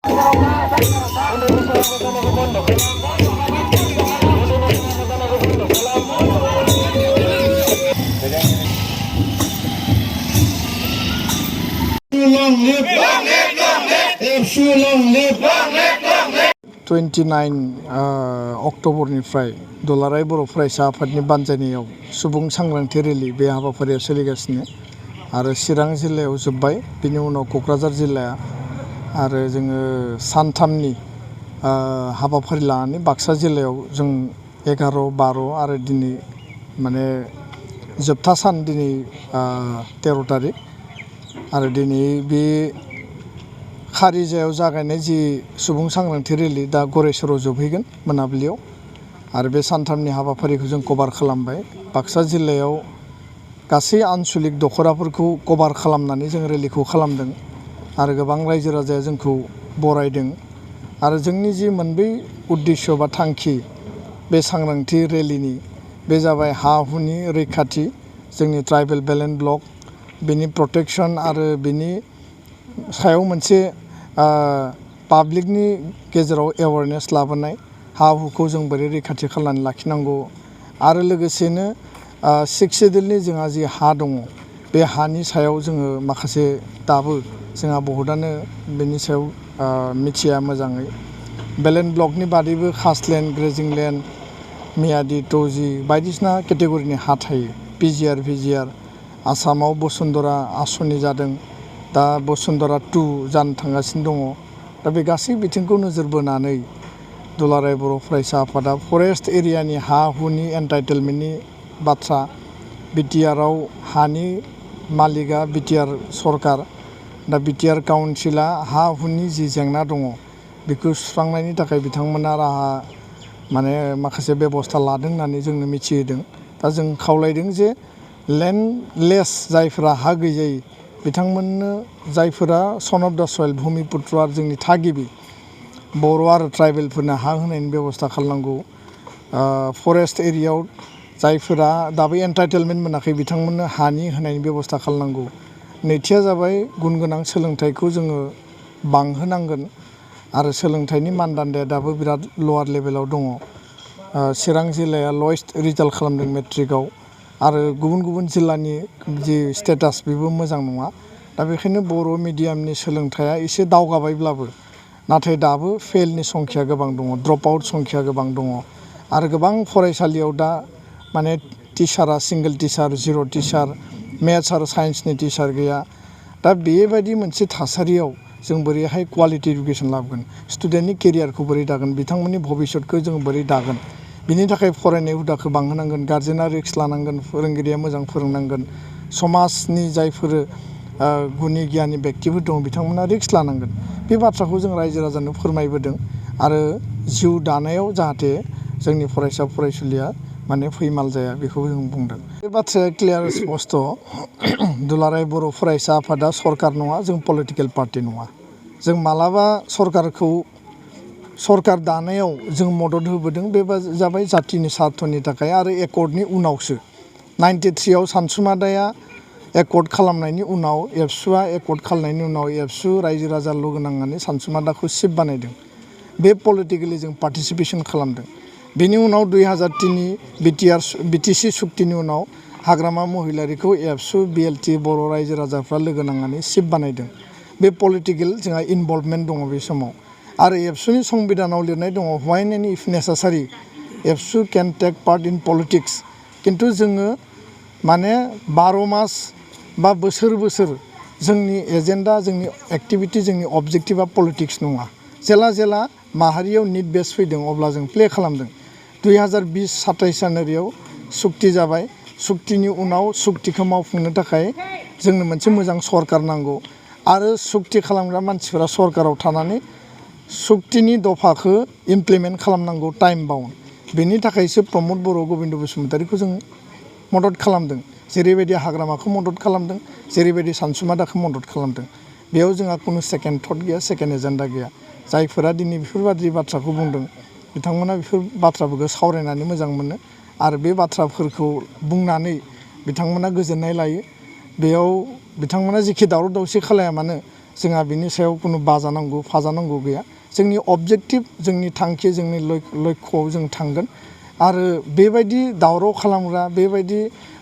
Long live, long live, long live. AFSU long live, long live, long live. 29 अक्ट'बरनिफ्राय दुलाराय बर' फरायसा आफादनि बानजायनायाव सुबुं सांग्रांथि रेलि बे हाबाफारिया सोलिगासिनो आरो चिरां जिल्लायाव जोब्बाय बिनि उनाव क'क्राझार जिल्लाया आरो जोङो सानथामनि हाबाफारि लानानै बाक्सा जिल्लायाव जों 11, 12 आरो दिनै माने जोबथा सान दिनै 13 तारिख आरो दिनै बे खारिजायाव जागायनाय जि सुबुं सांग्रांथि रेलि दा गरेस्वराव जोबहैगोन मोनाबिलियाव आरो बे सानथामनि हाबाफारिखौ जों कभार खालामबाय बाक्सा जिल्लायाव गासै आनसलिक दख'राफोरखौ कभार खालामनानै जों रेलिखौ खालामदों आरो गोबां रायजो राजाया जोंखौ बरायदों आरो जोंनि जि मोनब्रै उद्देश्य बा थांखि बे सांग्रांथि रेलिनि बे जाबाय हा हुनि रैखाथि जोंनि ट्राइबेल बेलेन्स ब्लक बेनि प्रटेक्शन आरो बेनि सायाव मोनसे पाब्लिकनि गेजेराव एवारनेस लाबोनाय हा हुखौ जों बोरै रैखाथि खालामनानै लाखिनांगौ आरो लोगोसेनो 6 शेड्युलनि जोंहा जि हा दङ बे हानि सायाव जोङो माखासे दाबो जोंहा बहुतानो बेनि सायाव मिथिया मोजाङै बेलेन्स ब्लकनि बादैबो खासलेन्ड ग्रेजिं लेन्ड मियादि ट'जि बायदिसिना केटेगरिनि हा थायो पिजिआर भिजिआर आसामाव बसुन्धरा आसनि जादों दा बसुन्धरा 2 जानो थांगासिनो दङ दा बे गासै बिथिंखौ नोजोर बोनानै दुलाराय बर' फरायसा आफादा फरेस्ट एरियानि हा हुनि एन्टाइटेलमेन्टनि बाथ्रा बिटिआरआव हानि मालिकआ बिटिआर सरकार दा बिटिआर काउन्सिला हा हुनि जि जेंना दङ बेखौ सुस्रांनायनि थाखाय बिथांमोना राहा माने माखासे बेबस्था लादों होननानै जोंनो मिथिहोदों दा जों खावलायदों जे लेन्डलेस जायफोरा हा गैजायै बिथांमोननो जायफोरा सन अफ द सयल भुमिपुत्र जोंनि थागिबि बर' आरो ट्राइबेलफोरनो हा होनायनि बेबस्था खालामनांगौ फरेस्ट एरियायाव जायफोरा दाबो एन्टाइटेलमेन्ट मोनाखै बिथांमोननो हानि होनायनि बेबस्था खालामनांगौ नैथिया जाबाय गुन गोनां सोलोंथाइखौ जोङो बांहोनांगोन आरो सोलोंथाइनि मानदान्दाया दाबो बिराद लवार लेभेलाव दङ चिरां जिल्लाया लवेस्ट रिजाल्ट खालामदों मेट्रिकआव आरो गुबुन गुबुन जिल्लानि जि स्टेटास बेबो मोजां नङा दा बेखायनो बर' मिडियामनि सोलोंथाइया एसे दावगाबायब्लाबो नाथाय दाबो फेलनि संख्या गोबां दङ ड्रप आउट संख्या गोबां दङ आरो गोबां फरायसालियाव दा माने टिचारा सिंगल टिचार 0 टिचार मेथ्स आरो साइन्सनि टिचार गैया दा बेबायदि मोनसे थासारियाव जों बोरैहाय क्वालिटि इडुकेसन लाबोगोन स्टुडेन्टनि केरियारखौ बोरै दागोन बिथांमोननि भबिष्यतखौ जों बोरै दागोन बिनि थाखाय फरायनाय हुदाखौ बांहोनांगोन गार्जेना रिक्स लानांगोन फोरोंगिरिया मोजां फोरोंनांगोन समाजनि जायफोर गुनि गियानि बेक्तिफोर दं बिथांमोना रिक्स लानांगोन बे बाथ्राखौ जों रायजो राजानो फोरमायबोदों आरो जिउ दानायाव जाहाथे जोंनि फरायसा फरायसुलिया माने फैमाल जाया बेखौ जों बुंदों बे बाथ्राया क्लियार स्पस्ट दुलाराय बर' फरायसा आफादा सरकार नङा जों पलिटिकेल पार्टि नङा जों मालाबा सरकार दानायाव जों मदद होबोदों बे जाबाय जातिनि स्वार्थनि थाखाय आरो एकर्डनि उनावसो 93 सानसुमादाया एकर्ड खालामनायनि उनाव एबसुआ एकर्ड खालामनायनि उनाव एबसु रायजो राजा लोगो नांनानै सानसुमादाखौ सिफ बानायदों बे पलिटिकेलि जों पार्टिसिपेसन खालामदों बेनि उनाव 2003नि बिटिसि सुक्तिनि उनाव हाग्रामा महिलारिखौ एबसु बिएलटि बर' रायजो राजाफ्रा लोगो नांनानै सिफ बानायदों बे पलिटिकेल जोंहा इनभल्भमेन्ट दङ बे समाव आरो एबसुनि संबिधानाव लिरनाय दङ व्हेन एन्ड इफ नेसेसारि एबसु केन टेक पार्ट इन पलिटिक्स किन्तु जोङो माने 12 मास बा बोसोर जोंनि एजेन्डा जोंनि एक्टिभिटि जोंनि अबजेक्टिभा पलिटिक्स नङा जेला माहारियाव निड बेस फैदों अब्ला जों प्ले खालामदों 2020-27 जानुवारियाव सुक्ति जाबाय सुक्तिनि उनाव सुक्तिखौ मावफुंनो थाखाय जोंनो मोनसे मोजां सरकार नांगौ आरो सुक्ति खालामग्रा मानसिफोरा सरकाराव थानानै सुक्तिनि दफाखौ इमप्लिमेन्ट खालामनांगौ टाइम बाउन्ड बेनि थाखायसो प्रमद बर' गबिन्द बसुमतारीखौ जों मदद खालामदों जेरैबायदि हाग्रामाखौ मदद खालामदों जेरैबायदि सानसुमादाखौ मदद खालामदों बेयाव जोंहा खुनु सेकेन्ड थट गैया सेकेन्ड एजेन्डा गैया जायफोरा दिनै बेफोरबायदि बाथ्राखौ बुंदों बिथांमोना बेफोर बाथ्राफोरखौ सावरायनानै मोजां मोनो आरो बे बाथ्राफोरखौ बुंनानै बिथांमोना गोजोननाय लायो बेयाव बिथांमोना जेखि दावराव दावसि खालाया मानो जोंहा बिनि सायाव कुनु बाजानांगौ फाजानांगौ गैया जोंनि अबजेक्टिभ जोंनि थांखि जोंनि लक्ष्यआव जों थांगोन आरो बेबायदि दावराव खालामग्रा बेबायदि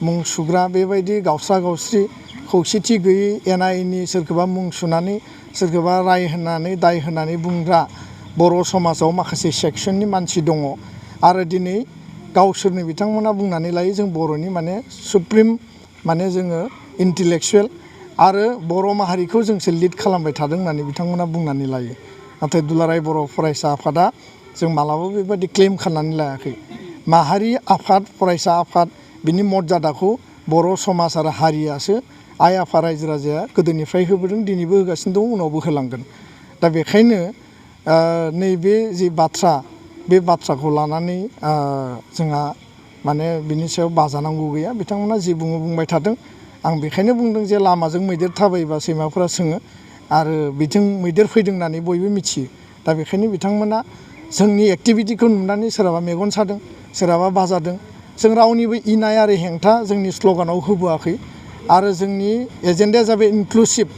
मुं सुग्रा बेबायदि गावस्रा गावस्रि खौसेथि गैयै एना एनि सोरखौबा मुं सुनानै सोरखौबा राय होनानै दाय होनानै बुंग्रा बर' समाजाव माखासे सेक्सननि मानसि दङ आरो दिनै गावसोरनो बिथांमोना बुंनानै लायो जों बर'नि माने सुप्रिम माने जोङो इन्टेलेक्सुवेल आरो बर' माहारिखौ जोंसो लिड खालामबाय थादों होननानै बिथांमोना बुंनानै लायो नाथाय दुलाराय बर' फरायसा आफादा जों मालाबाबो बेबायदि क्लेम खालामनानै लायाखै माहारि आफाद फरायसा आफाद बिनि मर्यादाखौ बर' समाज आरो हारियासो आइ आफा रायजो राजाया गोदोनिफ्राय होबोदों दिनैबो होगासिनो दं उनावबो होलांगोन दा बेखायनो नैबे जि बाथ्रा बे बाथ्राखौ लानानै जोंहा माने बिनि सायाव बाजानांगौ गैया बिथांमोना जि बुङो बुंबाय थादों आं बेखायनो बुंदों जे लामाजों मैदेर थाबायोबा सैमाफोरा सोङो आरो बिथिं मैदेर फैदों होननानै बयबो मिथियो दा बेखायनो बिथांमोना जोंनि एक्टिभिटिखौ नुनानै सोरहाबा मेगन सादों सोरहाबा बाजादों जों रावनिबो इनाय आरो हेंथा जोंनि स्ल'गानाव होबोआखै आरो जोंनि एजेन्डाया जाबाय इनक्लुसिभ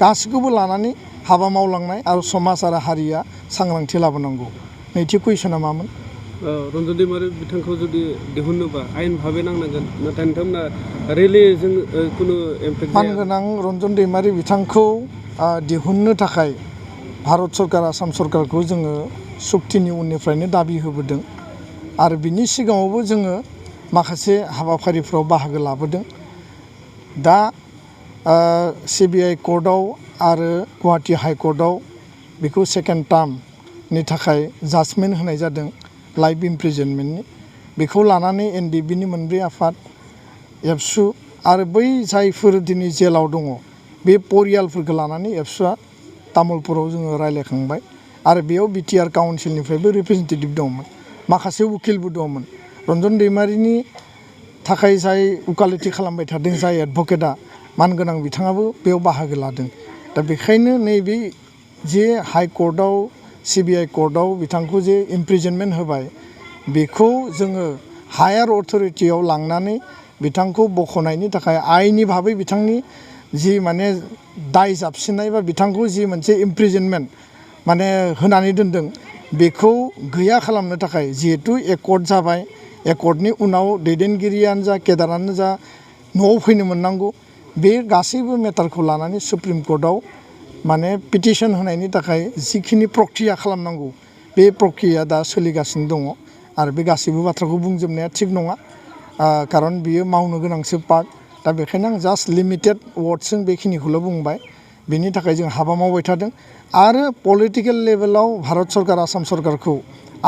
गासैखौबो लानानै हाबा मावलांनाय आरो समाज आरो हारिया सांग्रांथि लाबोनांगौ नैथि कुइसना मामोन रन्जन दैमारि बिथांखौ जुदि दिहुननोबा आयेन भाबै नांनांगोन नाथाय नोंथांमोना रेलि जों खुनु मानगोनां रन्जन दैमारि बिथांखौ दिहुननो थाखाय भारत सरकार आसाम सरकारखौ जोङो सुक्तिनि उननिफ्रायनो दाबि होबोदों आरो बिनि सिगाङावबो जोङो माखासे हाबाफारिफ्राव बाहागो लाबोदों दा सिबिआइ कर्टआव आरो गुवाहाटि हाइकर्टआव बेखौ सेकेन्ड टार्मनि थाखाय जाजमेन्ट होनाय जादों लाइफ इमप्रिजनमेन्टनि बेखौ लानानै एनडिएफबिनि मोनब्रै आफाद एबसु आरो बै जायफोर दिनै जेलाव दङ बे परियालफोरखौ लानानै एबसुआ तामुलपुराव जोङो रायज्लायखांबाय आरो बेयाव बिटिआर काउन्सिलनिफ्रायबो रिप्रेजेन्टेटिभ दंमोन माखासे उकिलबो दंमोन रन्जन दैमारिनि थाखाय जाय उकालति खालामबाय थादों जाय एडभकेटआ मानगोनां बिथाङाबो बेयाव बाहागो लादों दा बेखायनो नैबे जे हाइकर्टआव सिबिआइ कर्टआव बिथांखौ जे इमप्रिजनमेन्ट होबाय बेखौ जोङो हायार अथरिटियाव लांनानै बिथांखौ बख'नायनि थाखाय आइननि भाबै बिथांनि जि माने दाय जाबसिननाय बा बिथांखौ जि मोनसे इमप्रिजनमेन्ट माने होनानै दोनदों बेखौ गैया खालामनो थाखाय जिहेतु एकर्ट जाबाय एकर्टनि उनाव दैदेनगिरियानो जा केडारानो जा न'आव फैनो मोननांगौ बे गासैबो मेटारखौ लानानै सुप्रिम कर्टआव माने पिटिसन होनायनि थाखाय जिखिनि प्रक्रिया खालामनांगौ बे प्रक्रिया दा सोलिगासिनो दङ आरो बे गासैबो बाथ्राखौ बुंजोबनाया थिग नङा खारन बियो मावनो गोनांसो पार्ट दा बेखायनो आं जास्ट लिमिटेड वार्डजों बेखिनिखौल' बुंबाय बेनि थाखाय जों हाबा मावबाय थादों आरो पलिटिकेल लेभेलाव भारत सरकार आसाम सरकारखौ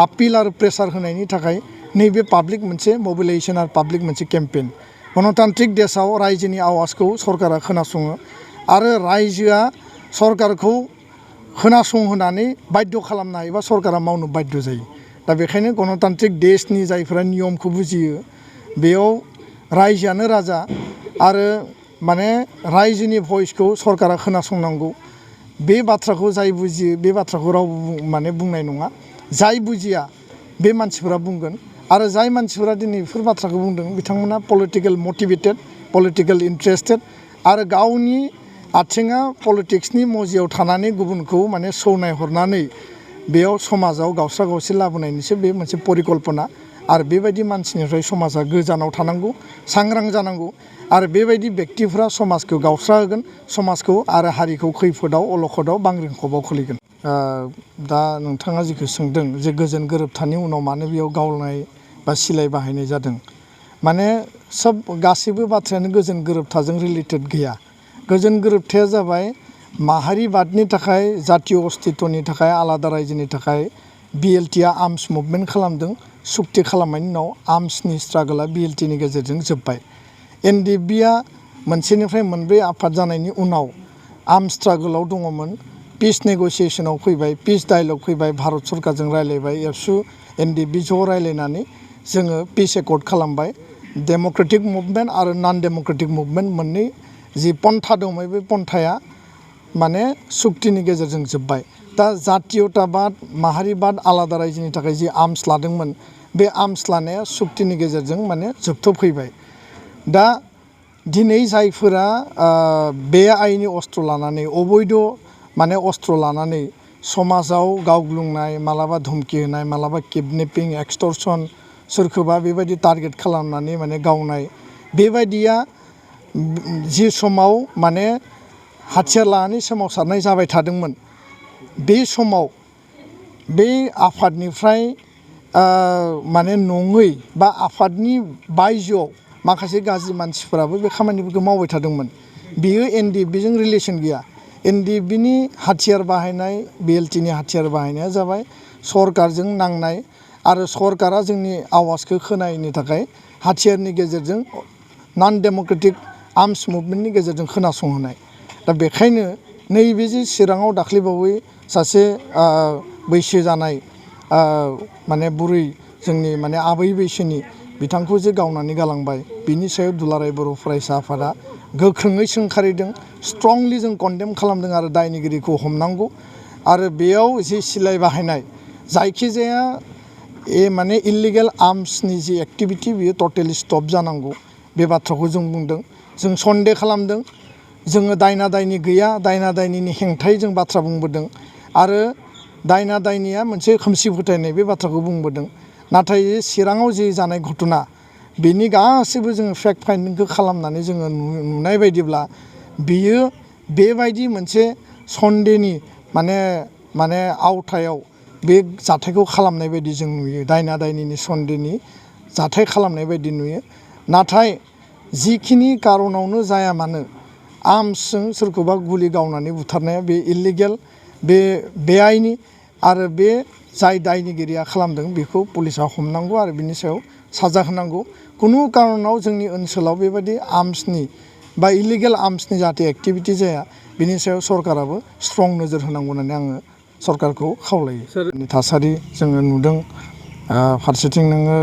आपिल आरो प्रेसार होनायनि थाखाय नैबे पाब्लिक मोनसे मबिलाइजेसन आरो पाब्लिक मोनसे केम्पेइन गणतान्त्रिक देशआव रायजोनि आवाजखौ सरकारा खोनासङो आरो रायजोआ सरकारखौ खोनासंहोनानै बाध्य खालामनो हायोबा सरकारा मावनो बाध्य जायो दा बेखायनो गणतान्त्रिक देशनि जायफोरा नियमखौ बुजियो बेयाव रायजोआनो राजा आरो माने रायजोनि भइसखौ सरकारा खोनासंनांगौ बे बाथ्राखौ जाय बुजियो बे बाथ्राखौ रावबो माने बुंनाय नङा जाय बुजिया बे मानसिफोरा बुंगोन आरो जाय मानसिफोरा दिनै बेफोर बाथ्राखौ बुंदों बिथांमोना पलिटिकेल मटिभेटेड पलिटिकेल इन्ट्रेस्टेड आरो गावनि आथिङा पलिटिक्सनि मजियाव थानानै गुबुनखौ माने सौनाय हरनानै बेयाव समाजाव गावस्रा गावस्रि लाबोनायनिसो बे मोनसे परिकल्पना आरो बेबायदि मानसिनिफ्राय समाजा गोजानाव थानांगौ सांग्रां जानांगौ आरो बेबायदि बेक्तिफ्रा समाजखौ गावस्रा होगोन समाजखौ आरो हारिखौ खैफोदाव अलखदाव बांग्रिंखबाव खोलैगोन दा नोंथाङा जिखौ सोंदों जे गोजोन गोरोबथानि उनाव मानो बेयाव गावनाय बा सिलाय बाहायनाय जादों माने सब गासैबो बाथ्रायानो गोजोन गोरोबथाजों रिलेटेड गैया गोजोन गोरोबथाया जाबाय माहारिबादनि थाखाय जातीय अस्तित्वनि थाखाय आलादा रायजोनि थाखाय बिएलटिआ आर्मस मुभमेन्ट खालामदों सुक्ति खालामनायनि उनाव आर्मसनि स्ट्रागोला बिएलटिनि गेजेरजों जोब्बाय एनडिएफबिआ मोनसेनिफ्राय मोनब्रै आफाद जानायनि उनाव आर्मस स्ट्रागोलाव दङमोन पिस नेगसिएसनाव फैबाय पिस डायलग फैबाय भारत सरकारजों रायलायबाय एबसु एनडिएफबि ज' रायलायनानै जोङो पिस एकर्ड खालामबाय डेम'क्रेटिक मुभमेन्ट आरो नन डेम'क्रेटिक मुभमेन्ट मोननै जि पन्था दंमोन बे पन्थाया माने सुक्तिनि गेजेरजों जोब्बाय दा जातीयताबाद माहारिबाद आलादा रायजोनि थाखाय जि आर्मस लादोंमोन बे आर्मस लानाया सुक्तिनि गेजेरजों माने जोबथ'फैबाय दा दिनै जायफोरा बे आइनि अस्त्र लानानै अबैध माने अस्त्र लानानै समाजाव गावग्लुंनाय मालाबा धमकि होनाय मालाबा किडनेपिं एक्सटर्सन सोरखौबा बेबायदि टारगेट खालामनानै माने गावनाय बेबायदिया जि समाव माने हाथियार लानानै सोमावसारनाय जाबाय थादोंमोन बे समाव बे आफादनिफ्राय माने नङै बा आफादनि बायजोआव माखासे गाज्रि मानसिफोराबो बे खामानिफोरखौ मावबाय थादोंमोन बेयो एनडिएफबिजों रिलेसन गैया एनडिएफबिनि हाथियार बाहायनाय बिएलटिनि हाथियार बाहायनाया जाबाय सरकारजों नांनाय आरो सरकारा जोंनि आवाजखौ खोनायैनि थाखाय हाथियारनि गेजेरजों नन डेम'क्रेटिक आर्मस मुभमेन्टनि गेजेरजों खोनासंहोनाय दा बेखायनो नैबे जे चिराङाव दाख्लैबावै सासे बैसो जानाय माने बुरै जोंनि माने आबै बैसोनि बिथांखौ जे गावनानै गालांबाय बिनि सायाव दुलाराय बर' फरायसा आफादा गोख्रोङै सोंखारिदों स्ट्रंलि जों कन्डेम खालामदों आरो दायनिगिरिखौ हमनांगौ आरो बेयाव जे सिलाइ बाहायनाय जायखिजाया माने इलिगेल आर्मसनि जि एक्टिभिटि बियो टटेलि स्टप जानांगौ बे बाथ्राखौ जों बुंदों जों सन्देह खालामदों जोङो दायना दायनि गैया दायना दायनिनि हेंथायै जों बाथ्रा बुंबोदों आरो दायना दायनिया मोनसे खोमसि फोथायनाय बे बाथ्राखौ बुंबोदों नाथाय चिराङाव जे जानाय घटना बेनि गासैबो जोङो फेक्ट फाइन्डिंखौ खालामनानै जोङो नुनाय बायदिब्ला बियो बेबायदि मोनसे सन्देहनि माने आवथायाव बे जाथायखौ खालामनाय बायदि जों नुयो दायना दायनिनि सन्देहनि जाथाय खालामनाय बायदि नुयो नाथाय जिखिनि कारनावनो जाया मानो आर्मसजों सोरखौबा गुलि गावनानै बुथारनाया बे इलिगेल बे बेआइनि आरो बे जाय दायनिगिरिया खालामदों बेखौ पुलिसा हमनांगौ आरो बिनि सायाव साजा होनांगौ खुनु कारनाव जोंनि ओनसोलाव बेबायदि आर्मसनि बा इलिगेल आर्मसनि जाहाथे एक्टिभिटि जाया बिनि सायाव सरकाराबो स्ट्रं नोजोर होनांगौ होननानै आङो सरकारखौ खावलायो थासारि जोङो नुदों फारसेथिं नोङो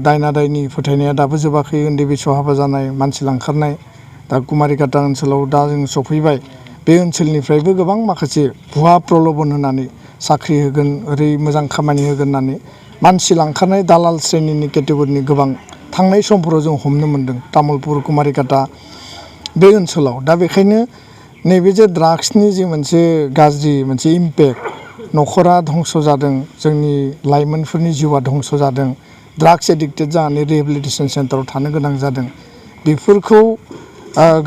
दायना दायनि फोथायनाया दाबो जोबाखै उन्दै बैसोआव हाबा जानाय मानसि लांखारनाय दा कुमारिकाटा ओनसोलाव दा जों सफैबाय बे ओनसोलनिफ्रायबो गोबां माखासे भुवा प्रल'भन होनानै साख्रि होगोन ओरै मोजां खामानि होगोन होननानै मानसि लांखारनाय दालाल श्रेणिनि केटेगरिनि गोबां थांनाय समफोराव जों हमनो मोन्दों तामुलपुर कुमारिकाटा बे ओनसोलाव दा बेखायनो नैबे जे ड्राग्सनि जे मोनसे गाज्रि मोनसे इम्पेक्ट न'खरा धंस जादों जोंनि लाइमोनफोरनि जिउआ धंस जादों ड्राग्स एडिक्टेड जानानै रिहेबिलिटेसन सेन्टाराव थानो गोनां जादों बेफोरखौ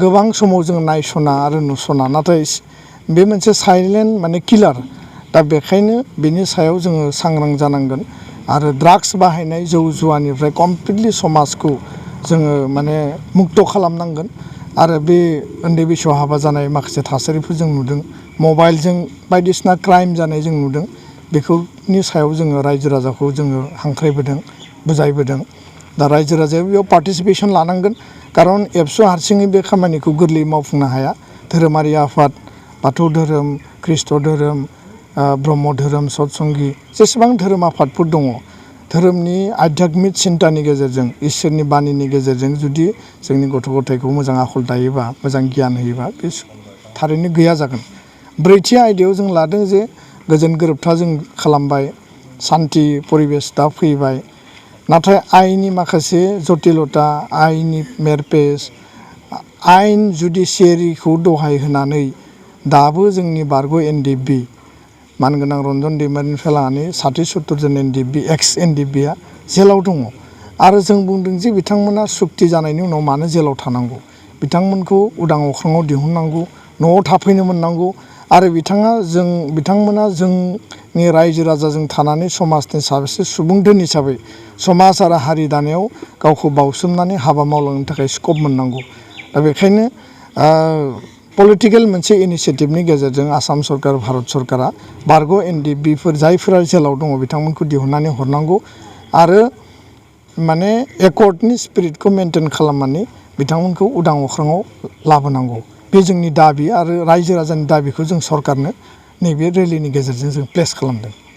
गोबां समाव जों नायस'ना आरो नुस'ना नाथाय बे मोनसे साइलेन्ट माने किलार दा बेखायनो बिनि सायाव जोङो सांग्रां जानांगोन आरो ड्राग्स बाहायनाय जौ जुवानिफ्राय कमप्लिटलि समाजखौ जोङो माने मुक्त खालामनांगोन आरो बे उन्दै बैसोआव हाबा जानाय माखासे थासारिफोर जों नुदों मबाइलजों बायदिसिना क्राइम जानाय जों नुदों बेखौनि सायाव जोङो रायजो राजाखौ जोङो हांख्रायबोदों बुजायबोदों दा रायजो राजाया बेयाव पार्टिसिपेसन लानांगोन खारन एबसु हारसिङै बे खामानिखौ गोरलैयै मावफुंनो हाया धोरोमारि आफाद बाथौ धोरोम ख्रिस्ट धोरोम ब्रह्म धोरोम सतसंगि जेसेबां धोरोम आफादफोर दङ धोरोमनि आध्यात्मिक सिन्तानि गेजेरजों इसोरनि बाणीनि गेजेरजों जुदि जोंनि गथ' गथायखौ मोजां आखल दायोबा मोजां गियान होयोबा बे थारैनो गैया जागोन ब्रैथि आयदायाव जों लादों जे गोजोन गोरोबथा जों खालामबाय सान्ति परिबेस दा फैबाय नाथाय आइननि माखासे जटिलता आइननि मेरपेज आइन जुडिसियारिखौ दहाय होनानै दाबो जोंनि बारग' एनडिएफबि मानगोनां रन्जन दैमारिनिफ्राय लानानै 67 जन एनडिएफबि एक्स एनडिएफबिआ जेलाव दङ आरो जों बुंदों जे बिथांमोना सुक्ति जानायनि उनाव मानो जेलाव थानांगौ बिथांमोनखौ उदां अख्राङाव दिहुननांगौ न'आव थाफैनो मोननांगौ आरो बिथांमोना जोंनि रायजो राजाजों थानानै समाजनि सासे सुबुं धोन हिसाबै समाज आरो हारि दानायाव गावखौ बावसोमनानै हाबा मावलांनो थाखाय स्कप मोननांगौ दा बेखायनो पलिटिकेल मोनसे इनिसियेटिभनि गेजेरजों आसाम सरकार भारत सरकारा बारग' एनडिएफबिफोर जायफोरा जेलाव दङ बिथांमोनखौ दिहुननानै हरनांगौ आरो माने एकर्डनि स्पिरिटखौ मेनटेन खालामनानै बिथांमोनखौ उदां अख्राङाव लाबोनांगौ बे जोंनि दाबि आरो रायजो राजानि दाबिखौ जों सरकारनो नैबे रेलिनि गेजेरजों जों प्लेस खालामदों